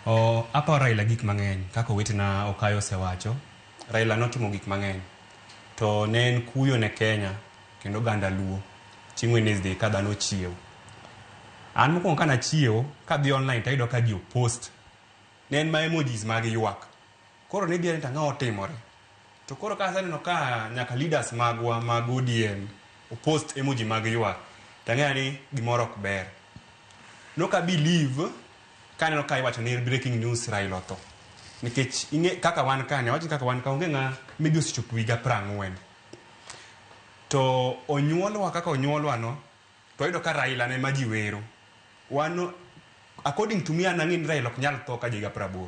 O, aparo Raila gik mang'eny kaka owetena Okayo osewacho. Raila notimo gik mang'eny. To ne en kuyo ne Kenya kendo oganda Luo chieng' Wednesday ka dhano ochiew. An mokwongo ka nachiew kadhi online tayudo ka ji opost. Ne en ma emojis mag ywak. Koro ne ni to ang'o otimore. To koro ka aseneno ka nyaka leaders magwa mag ODM opost emoji mag ywak, tang'eyo ni gimoro ok ber. Nok a believe kaneno ka iwacho ni breaking news Raila otho. Nikech ing'e kaka wan ka ni, awach kaka wan ka onge ng'a maybe osechopo higa 40. To onyuolwa kaka onyuolwa no, to wayudo ka Raila ne ma ji wero. Wan, according to me an ang'e ni Raila ok nyal tho ka ja higa 80.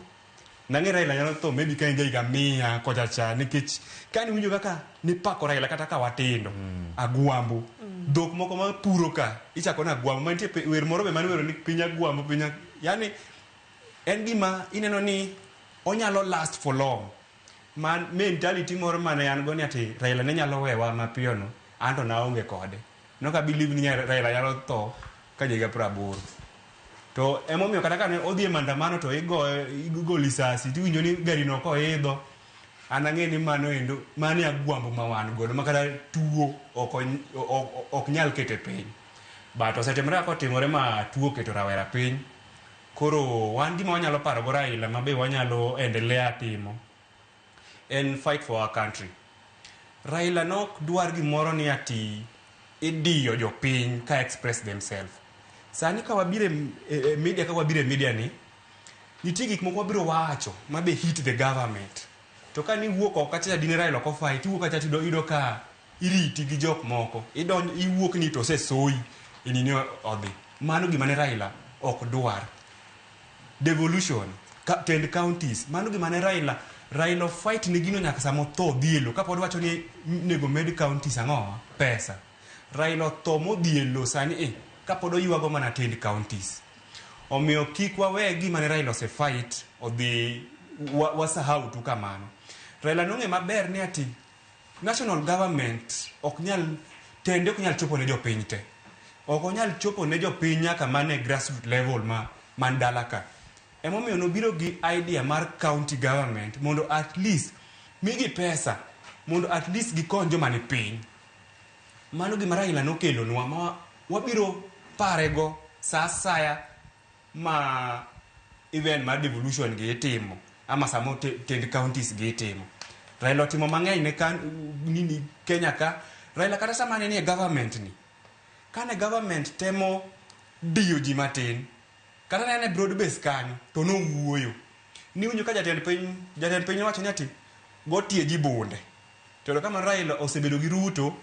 Nang'e Raila nyalo tho maybe ka en ja higa 100 kocha cha nikech kane iwinjo kaka nipako Raila kata ka watindo, Agwambo. Dhok moko ma puro ka ichako ni Agwambo mantie wer moro be maniwero ni piny Agwambo piny yani en gima ineno ni onyalo last for long. Man mentality moro mane an go ni ati Raila ne nyalo wewa mapiyo no, an to naonge kode. Nok a believe ni Raila nyalo tho ka ja higa 80. To emomiyo kata kane odhi e maandamano to igoye igo lisasi tiwinjo ni gari no koidho an ang'e ni mano endo mano e agwambo ma wan godo ma kata tuo ok nyal kete piny. But osetimore kaka otimore ma tuo oketo rawera piny. Koro wan gima wanyalo paro go Raila ma be wanyalo endelea timo en fight for our country. Raila nok dwar gimoro ni ati idiyo jopiny ka express themselves. Sani ka wabiro e media ka wabiro e media ni, nitie gik moko wabiro wacho ma be hit the government. To ka niwuok oko kacha dine Raila ok ofight, iwuok kacha tiyudo ka iriti gi jok moko. Idonjo iwuok ni to osesoyi e nini odhi. Mano gima ne Raila ok dwar. Devolution, tend counties, mano gima ne Raila Raila fight ne gino nyaka sama otho odhi e lo kapod wacho ni nego med counties ang'o pesa. Raila otho modhi e lo sani e kapod oywago mana tend counties. Omiyo kik wawe gima ne Raila ose fight odhi wasahau tu kamano. Raila nong'e maber ni ati national government ok nyal tende ok nyal chopo ne jopiny te. Ok onyal chopo ne jopiny nyaka mana e grassroots level ma man dala ka. Emomiyo nobiro gi idea mar county government mondo at least migi pesa mondo at least gikony joma ni piny. Mano gima Raila nokelonwa ma wabiro parego sa asaya ma event mar devolution gi itimo ama sama tend counties gi itimo. Raila otimo mang'eny ne nini Kenya ka. Raila kata sama ne nie government ni, kane government temo diyo ji matin, kata ne en e broad base kanyo, to nowuoyo. Niwinjo ka jatend piny wacho ni ati go tie ji bunde. To kama Raila osebedo gi Ruto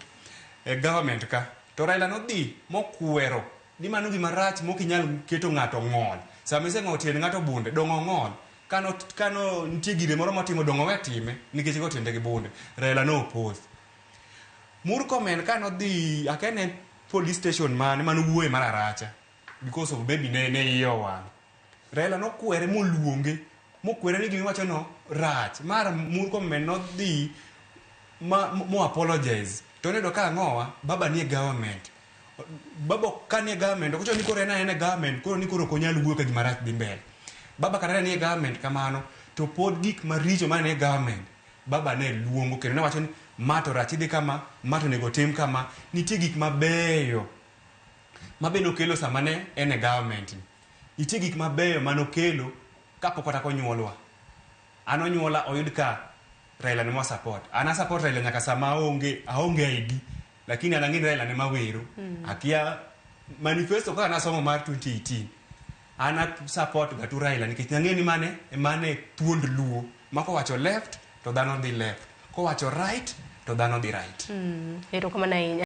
e government ka, to Raila nodhi mokwero ni mano gima rach mok inyal keto ng'ato ng'ol. Sama iseng'o tiend ng'ato bunde, dong' ong'ol. Kano nitie gire moro motimo dong' owe time nikech go tiende gi bunde. Raila no oppose. Murkomen kanodhi akia ne police station mane manowuoye mar Aracha because of maybe ne iye owang'. Raila nokwere moluonge mokwere ni gimiwacho no rach mar Murkomen nodhi ma mo apologize to noyudo ka ang'owa baba nie government. Baba ka nie government ok ochuno ni koro en aena e government koro ni koro ok onyal wuoyo ka gima rach dhi mbele. Baba kata ne nie government kamano to pod gik maricho mane nie government baba ne luongo kendo ne wacho ni ma to rach idhi kama, ma to onego tim kama. Nitie gik mabeyo ma be nokelo sama ne en e government ni. Nitie gik mabeyo manokelo kapok kata onyuolwa. An onyuola oyud ka Raila ne mwa support. An a support Raila nyaka sama aonge ID. Lakini an ang'e ni Raila ne mawero. Akia manifesto kaka nasomo mar 2018. An a support ga tu Raila nikech nang'e ni mane thuond Luo. Ma kowacho left to dhano dhi left. Kowacho right to dhano dhi right. Erokamano ahinya.